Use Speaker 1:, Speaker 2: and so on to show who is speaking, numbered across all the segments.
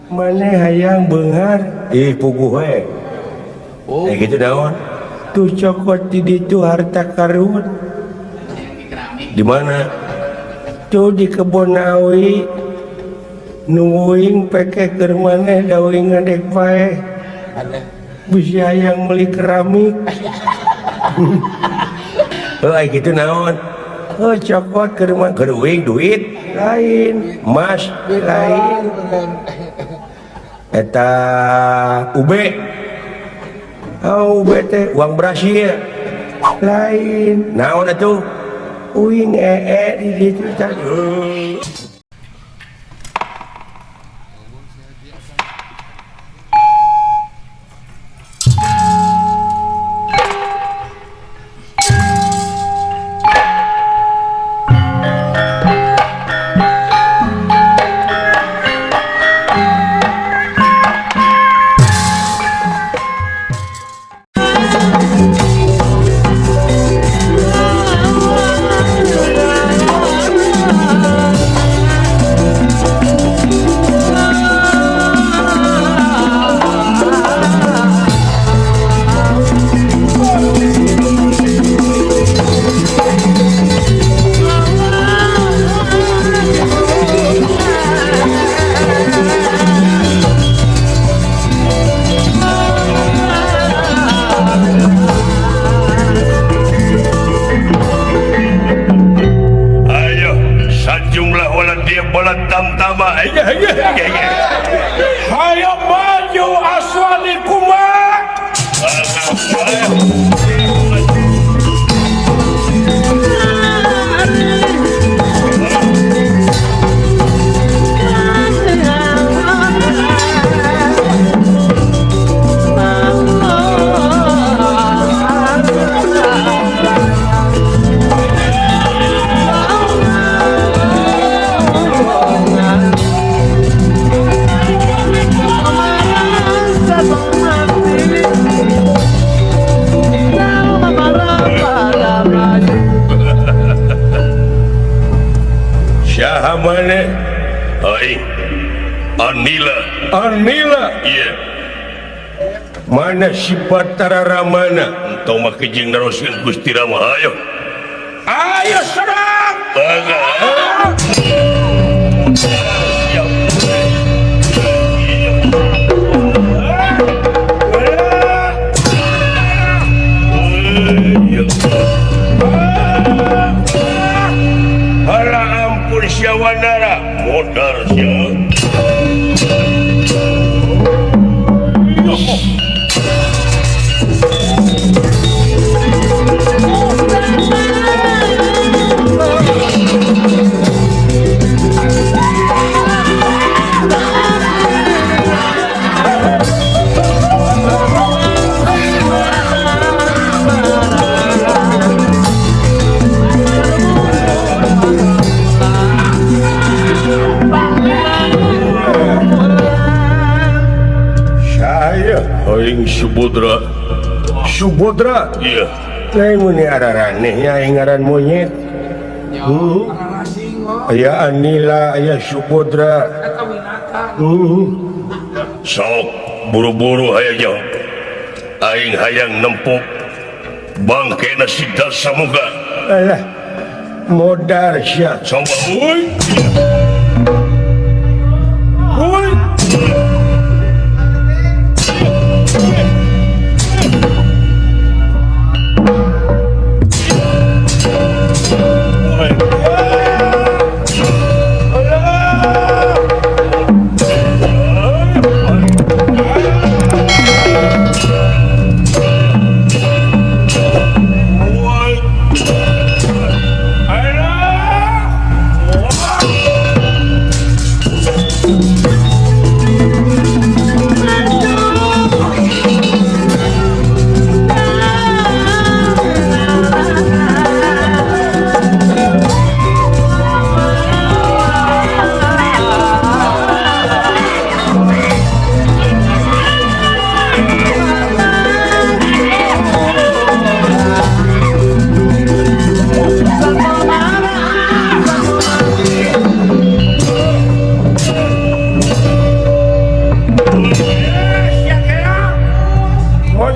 Speaker 1: Maneh hayang beunghar ih puguh we. Oh. Gitu daun. Tuh cokot di ditu harta karun. Di mana? Tuh di kebon awi. Nungguing peke keur maneh da uing ngadek paeh. Bisi hayang meuli keramik. Heuh kitu naon? Heuh cokot keur mah keur uing duit lain, emas lain. Eta UB. Oh, UB teh uang Brasil. Lain. Naon atuh? Uing ee di ditu teh. Hayo maju aswani kumaha.
Speaker 2: Anila.
Speaker 1: Anila.
Speaker 2: Iya.
Speaker 1: Mana si Batara Ramana?
Speaker 2: Entong mah kijing naroskeun Gusti Rama. Ayo.
Speaker 1: Ayo serang.
Speaker 2: Hara ampun Syawanara, modar sia. Aing Subodra.
Speaker 1: Subodra?
Speaker 2: Iya.
Speaker 1: Lain mun araraneh nya aing ngaran monyet. Aya Anila, aya Subodra.
Speaker 2: Sok buru-buru aya aing hayang nempuk bangkena si Dasamuka.
Speaker 1: Alah, modar sia.
Speaker 2: Coba euy.
Speaker 1: Euy.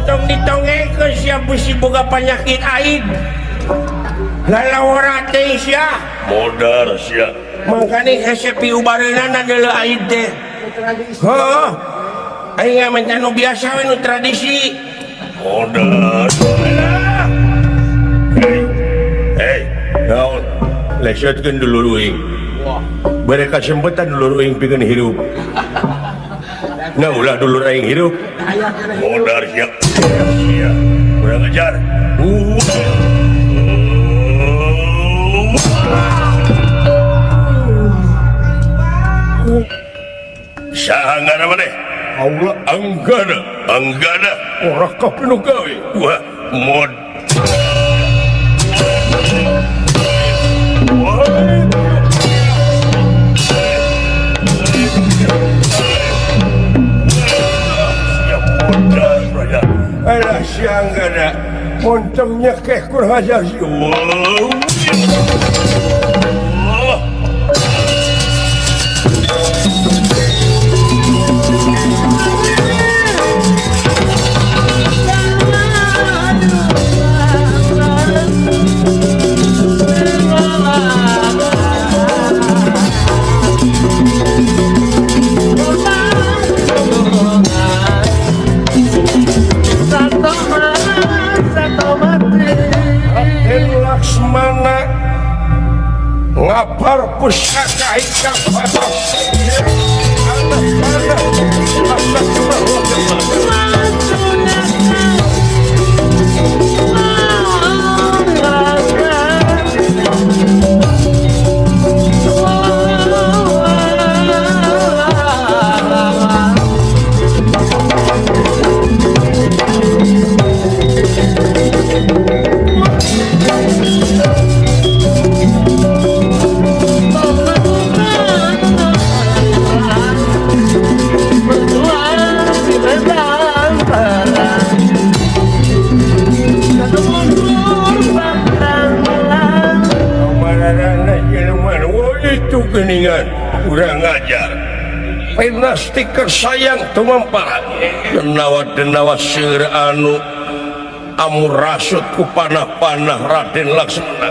Speaker 1: Tong ditongengkeun sia bisi boga penyakit aib. Lalawara teh sia.
Speaker 2: Modar sia.
Speaker 1: Mangkane hese piubareunana deuleu aib teh. Heuh. Aing mah nu biasa we nu tradisi.
Speaker 2: Modar.
Speaker 1: Hei. Hei, naon? Lesotkeun dulur uing.
Speaker 3: Wah.
Speaker 1: Bere kasempatan dulur uing pikeun hirup. Nah ulah dulur aing hirup.
Speaker 2: Modar sia. Sia. Kurang ajar. Saha ngaranna maneh?
Speaker 1: Allah
Speaker 2: Anggana, Anggana
Speaker 1: ora kabeh gawe.
Speaker 2: Wah, mod.
Speaker 1: Alah si Anggana, montongnya keh kurang ajar sih. Laksmana ngabar pusaka ingkang batos. Itu geningan kurang ajar. Penasti sayang tumampara. Denawa-denawa seur anu amurasut ku panah-panah Raden Laksmana.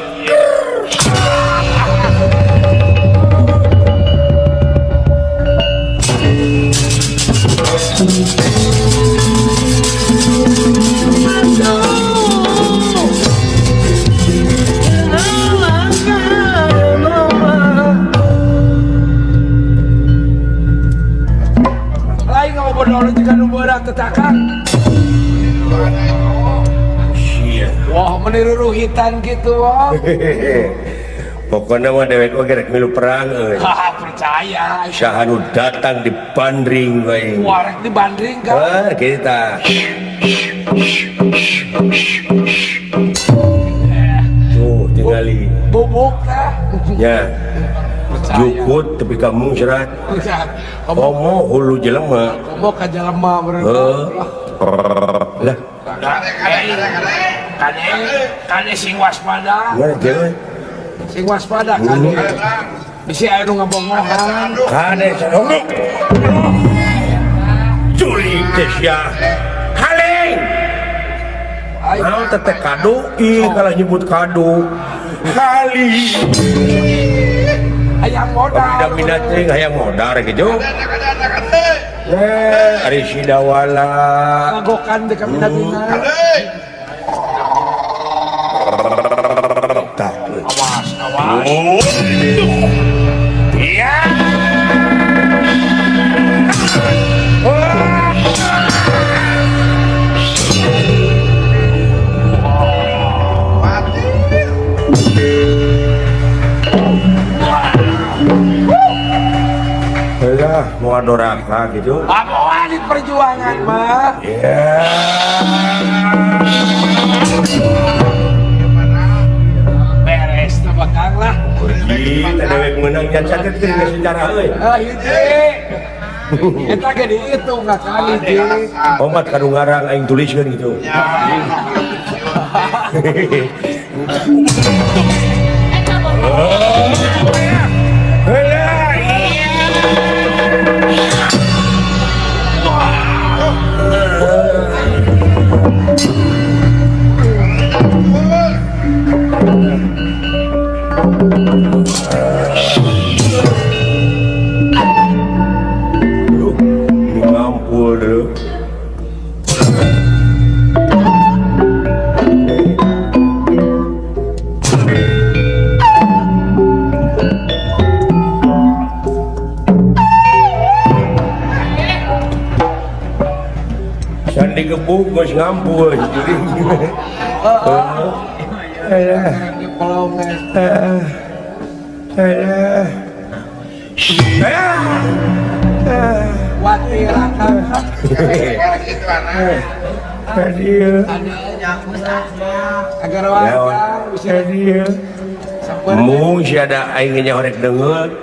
Speaker 3: Wah, meniru-ruhitan gitu, wah.
Speaker 1: Pokoknya mah dewek oge rek milu perang euy.
Speaker 3: Percaya.
Speaker 1: Saha nu datang dibandring we.
Speaker 3: Wah, rek dibandring kan.
Speaker 1: Heuh, kita. Tuh, tingali.
Speaker 3: Bubuk tah.
Speaker 1: Nya. Jukut tepi ka mungserat. Komo hulu jelema.
Speaker 3: Komo ka jelema berarti.
Speaker 1: Heuh. Lah.
Speaker 3: Kade sing waspada. Sing waspada kade. Bisi aya nu ngabongohan.
Speaker 1: Kade sadongdong. Curi teh sia. Kaleng. Naon teh kado? Ih kalah nyebut kado. Kali.
Speaker 3: Hayang modar.
Speaker 1: Minat teh hayang modar kitu. Ari Sidawala.
Speaker 3: Magokan teh kaminat-minat. Awas, awas.
Speaker 1: Iya. Lah, mau doraka gitu.
Speaker 3: Mau di perjuangan mah.
Speaker 1: Iya.
Speaker 3: Beres bakang lah.
Speaker 1: Kita dewek menang nya catet teh sejarah euy.
Speaker 3: Ah hiji. Eta ge dihitung kali hiji.
Speaker 1: Omat kanu ngarang aing tuliskeun gitu. Digebuk geus ngampun juring. Mung si ada aing nya horek deungeut.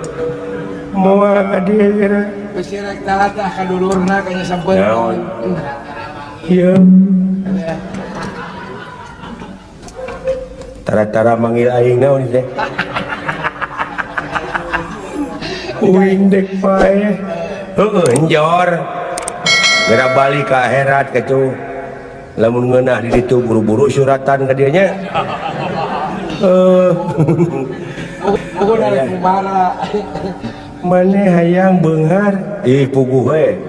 Speaker 1: Moal ka dieu geura.
Speaker 3: Bisi rek talatah ka dulurna ka nya sampeun.
Speaker 1: Naon? Ieu. Tara-tara manggil aing naon teh? Uing dek pae. Heueuh enjor. Geura balik ka akhirat kitu. Lamun ngeunah di ditu buru-buru suratan ka dieu nya. Maneh hayang beunghar ih puguh we.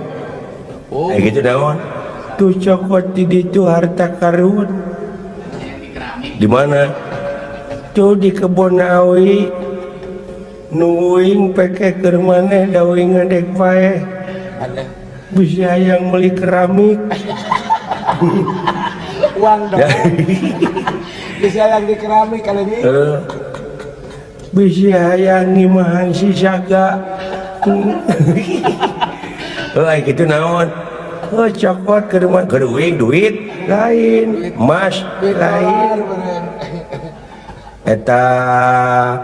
Speaker 1: Oh. Gitu naon? Tuh cokot di ditu harta karun. Di mana? Tuh di kebon awi. Nungguing peke keur maneh da uing ngadek paeh. Bisi hayang meuli keramik.
Speaker 3: Uang dong. Bisa yang di keramik kali ini.
Speaker 1: Bisi hayang ngimahan si saga. Heuh kitu naon? Heuh cokot keur mah keur uing duit lain, emas lain. Eta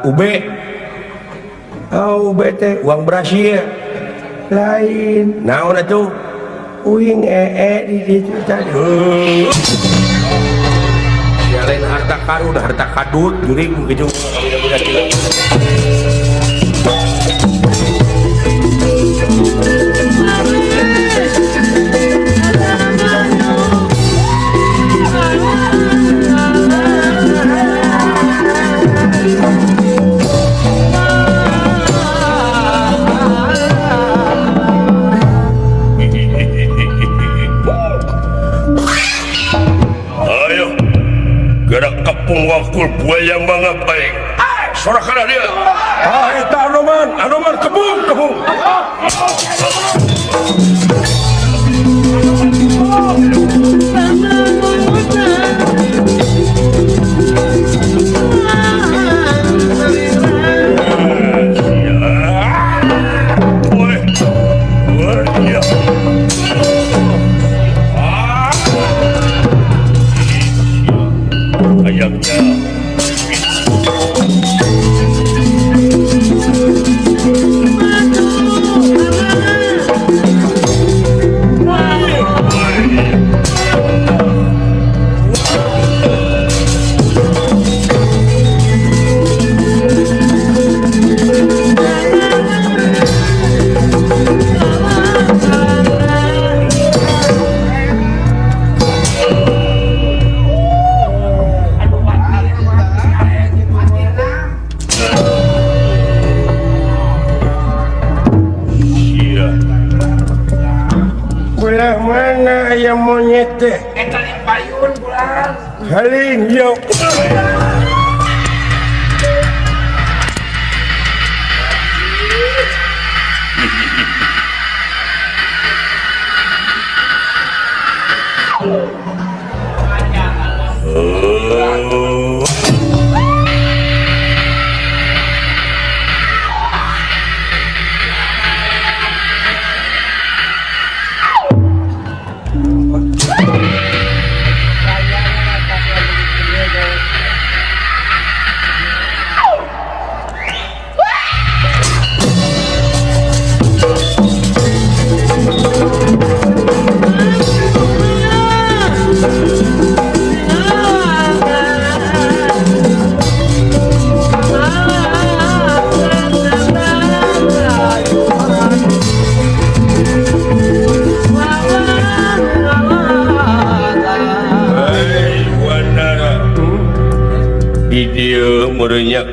Speaker 1: UB. Oh, UB teh uang Brasil. Lain. Naon atuh? Uing ee di ditu tadi. Lain harta karun, harta kadut, juring gitu.
Speaker 2: Ayo gerak kepung wakul buaya mangapain. Sorakan dia.
Speaker 1: Ah eta Anoman, Anoman kebung, kebung. Mana ayam monyet teh?
Speaker 3: Eta di payun bulan.
Speaker 1: Haling yo.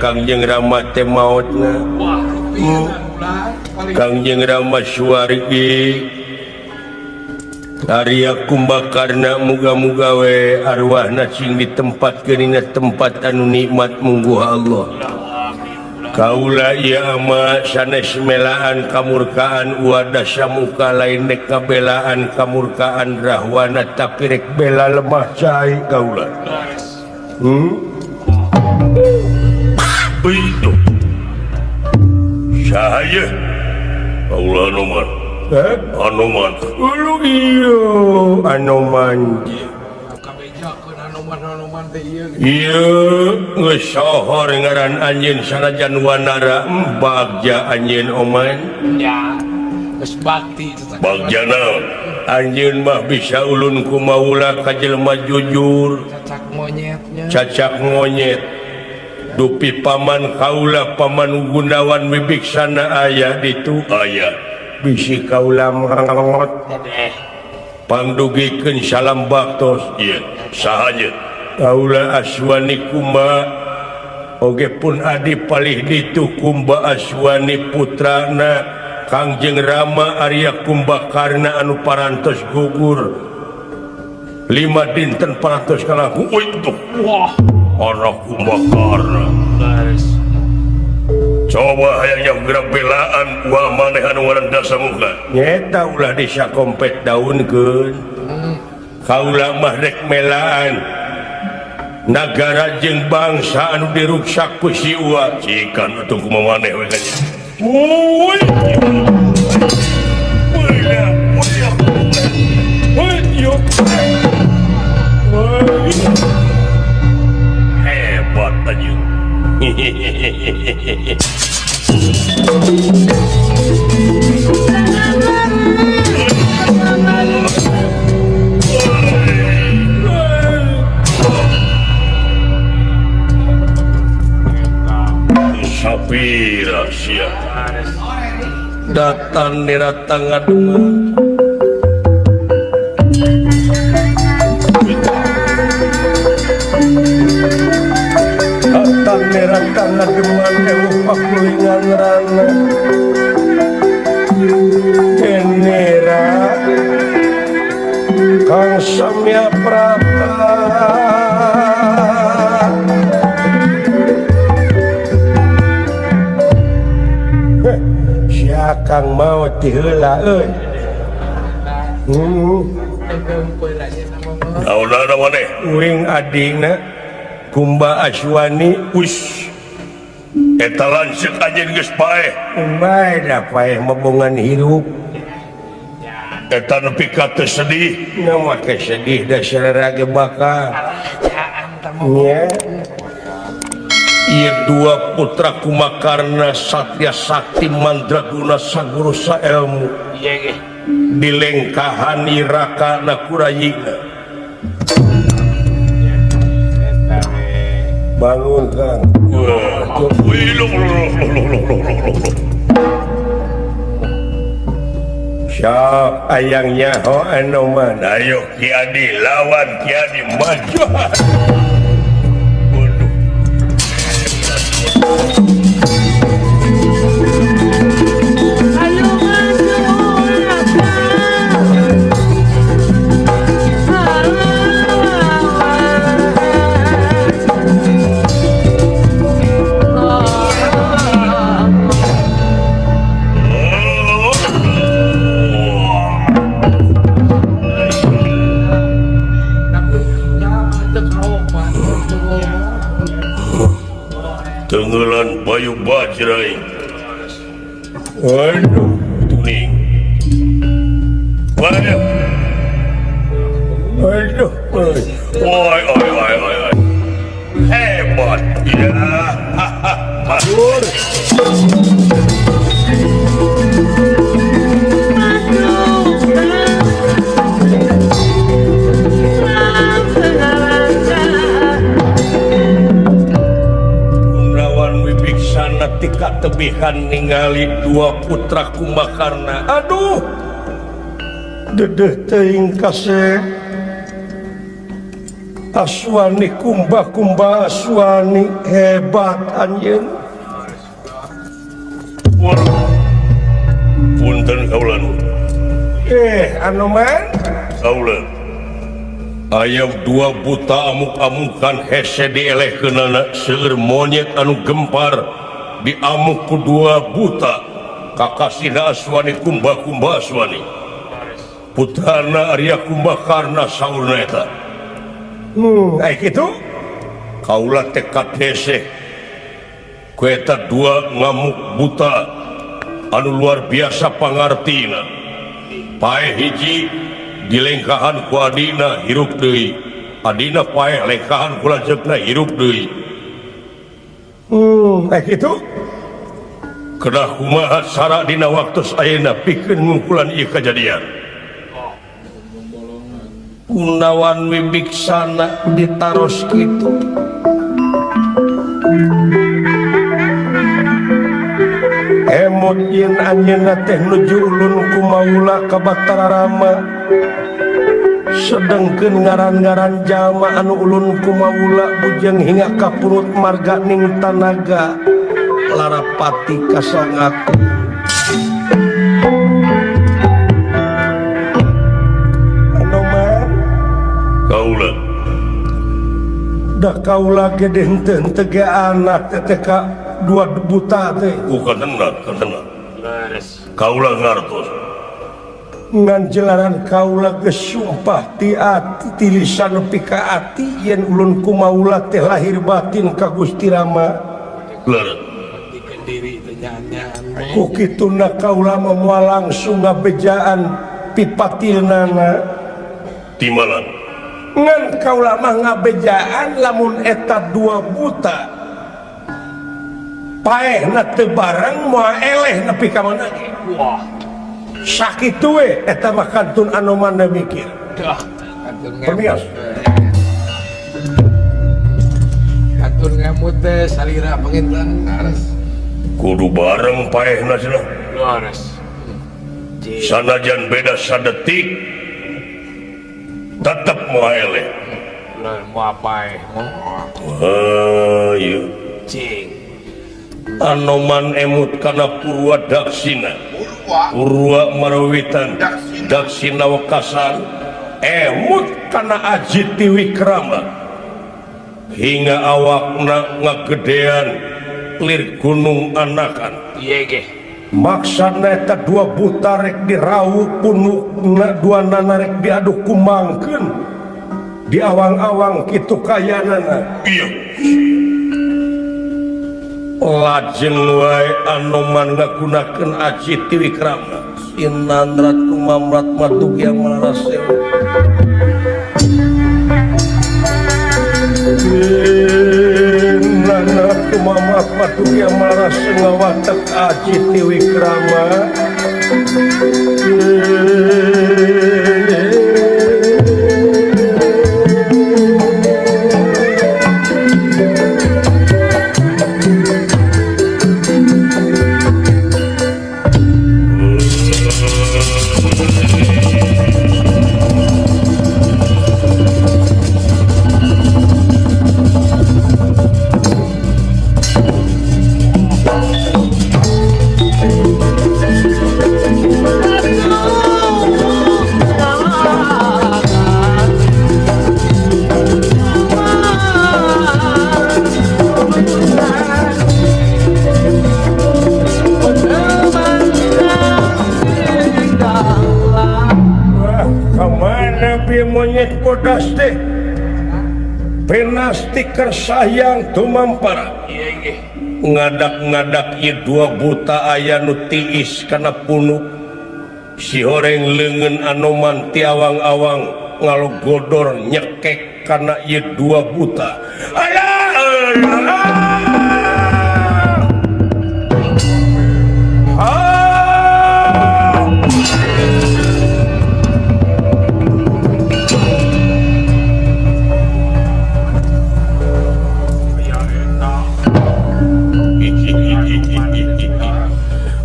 Speaker 1: Kangjeng Rama teh maotna. Kangjeng Rama suwargi Arya Kumbakarna muga-muga we arwahna sing ditempatkeun dina tempat anu nikmat mungguh Allah. Kaula ieu mah sanes melaan kamurkaan Uwa Dasamuka lain dek kabelaan kamurkaan Rahwana tapi rek bela lemah cai kaula.
Speaker 2: Itu. Saha ieu? Kaula Anoman. Anoman.
Speaker 1: Ulu ieu Anoman. Ieu geus sohor ngaran anjeun sanajan wanara bagja anjeun Oman.
Speaker 3: Ya, geus bakti
Speaker 2: bagja naon?
Speaker 1: Anjeun mah bisa ulun ku maula ka jelema jujur.
Speaker 3: Cacak monyetnya.
Speaker 1: Cacak monyet. Dupi paman kaula paman Gunawan Wibiksana aya ditu
Speaker 2: aya.
Speaker 1: Bisi kaula mangot. Pangdugikeun salam baktos.
Speaker 2: Ieu saha anjeun?
Speaker 1: Kaula Aswani Kumba oge pun adi palih ditu Kumba Aswani putrana Kangjeng Rama Arya Kumbakarna anu parantos gugur 5 dinten parantos kalaku.
Speaker 2: Itu
Speaker 3: wah
Speaker 2: anak Kumbakarna. Coba hayang gerak belaan wa maneh anu ngaran Dasamuka.
Speaker 1: Nyeta ulah disakompet daunkeun. Kaula mah rek melaan nagara jeung bangsa anu diruksak ku si Uwa.
Speaker 2: Cikan atuh kumaha maneh we ka dieu.
Speaker 1: Wuih.
Speaker 2: Hebat anjeun. Sapira sia
Speaker 1: datang diratang ngadungan datang diratang ngademan ewu pakulingan rana genera Kang Samya Prapa Kang mau tiheula euy.
Speaker 2: Naon maneh?
Speaker 1: Uring adina Kumba Aswani
Speaker 2: wis eta lanceuk anjeun geus paeh.
Speaker 1: Bae da paeh mabongan hirup.
Speaker 2: Eta nepi ka teu sedih.
Speaker 1: Nya make sedih da sarera ge bakal. Nya. Ieu dua putra Kumakarna Satya Sakti Mandraguna Saguru saelmu dilengkahan Iraka na Kurayina. Bangun Kang. Syok ayangnya ho Anoman.
Speaker 2: Ayo Ki Adi lawan Ki Adi maju. Tenggelan Bayu Bajrai.
Speaker 1: Aduh,
Speaker 2: tuning. Waduh.
Speaker 1: Aduh.
Speaker 2: Oi, oi, oi, oi, oi. Hebat. Ya.
Speaker 1: Matur. Tika tebihan ningali dua putra Kumbakarna. Aduh, dedeh teuing kasep. Aswani Kumba Kumba Aswani hebat anjeun.
Speaker 2: Punten kaula nu.
Speaker 1: Anoman?
Speaker 2: Kaula. Aya dua buta amuk-amukan hese dielehkeunana seueur monyet anu gempar. Diamuk ku dua buta kakasihna Aswani Kumba-kumba Aswani putrana Arya Kumbakarna saurna eta. Ai kitu kaula teh kadesek ku eta dua ngamuk buta anu luar biasa pangartina. Paeh hiji dilengkahan ku adina hirup deui, adina paeh lengkahan ku lanceukna hirup deui. Kitu kedah kumaha sara dina waktu ayeuna pikeun ngungkulan ieu kajadian. Gunawan Wibiksana ditaros kitu. Emot yen anjeunna teh nuju ulun ku maula ka Batara Rama. Sedengkeun ngaran-ngaran jalma anu ulun ku maula bujeng hingga ka purut marga ning tanaga larapati kasangaku. Anoman
Speaker 1: kaula
Speaker 2: da kaula gede henteu henteu ge anak teh ka dua buta teh.
Speaker 1: Bukan tenang. Kaula ngartos.
Speaker 2: Ngan jelaran kaula geus sumpah ti ati ti lisan nepi ka ati yen ulun ku maula teh lahir batin ka Gusti Rama.
Speaker 1: Leres.
Speaker 2: Ku kituna kaula mah moal langsung ngabejaan pipatilnana.
Speaker 1: Timalan.
Speaker 2: Ngan kaula mah ngabejaan lamun eta dua buta paehna teu bareng moal eleh nepi ka mana ge.
Speaker 3: Wah.
Speaker 2: Sakitu we eta mah kantun Anoman mikir. Permios.
Speaker 3: Kantun ngemut teh salira panginten leres.
Speaker 1: Kudu bareng paehna cenah.
Speaker 3: Leres.
Speaker 1: Sanajan beda sadetik tetep moal eleh.
Speaker 3: Leres moal paeh.
Speaker 1: Wah, ieu.
Speaker 3: Cing.
Speaker 1: Anoman emut kana Purwa Daksina. Purwa Marawitan Daksina Wekasan emut kana Ajiti Wikrama hingga awakna ngagedean lir gunung anakan.
Speaker 3: Ieu ge
Speaker 2: maksana eta dua buta rek diraup punukna dua nana rek diaduk kumangkeun di awang-awang kitu kayanana.
Speaker 1: Iya.
Speaker 2: Lajeng wae Anoman ngagunakeun Ajiti Wikrama inandrat kumamrat maduk yang malaraseo inandrat kumamrat maduk yang malaraseo ngawatek Ajiti Wikrama. Monyet bodas teh penasti sayang tumampara ngadak-ngadak ieu dua buta aya nu tiis kana punuk si horeng leungeun Anoman ti awang-awang ngalogodor nyekek kana ieu dua buta. Aya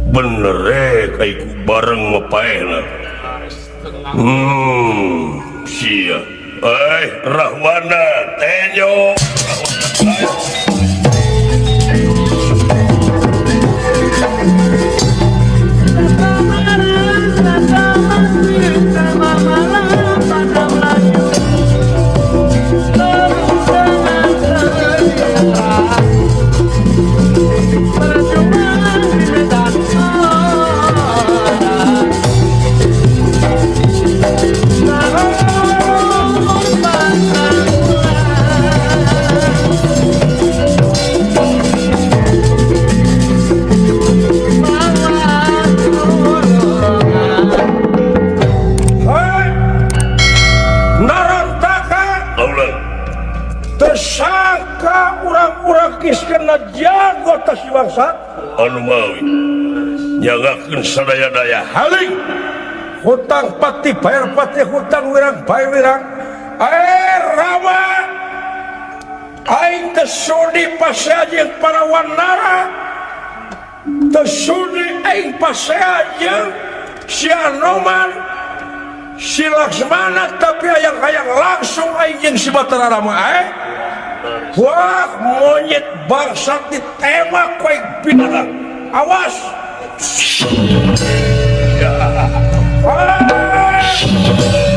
Speaker 1: bener kayak bareng ngepaehna. Sia. Rahwana tenyo. Dipakiskeun jago tas si bangsat.
Speaker 2: Anu mawi nyagakeun sadaya-daya
Speaker 1: haling hutang pati bayar pati hutang wirang bayar wirang. Rama aing teu sudi pasea jeung para wanara, teu sudi aing pasea jeung si Anoman, si Laksmana, tapi hayang-hayang langsung aing jeung si Batara Rama. Wah, monyet bangsat ditembak ku aing binatang. Awas. Ya. Ah.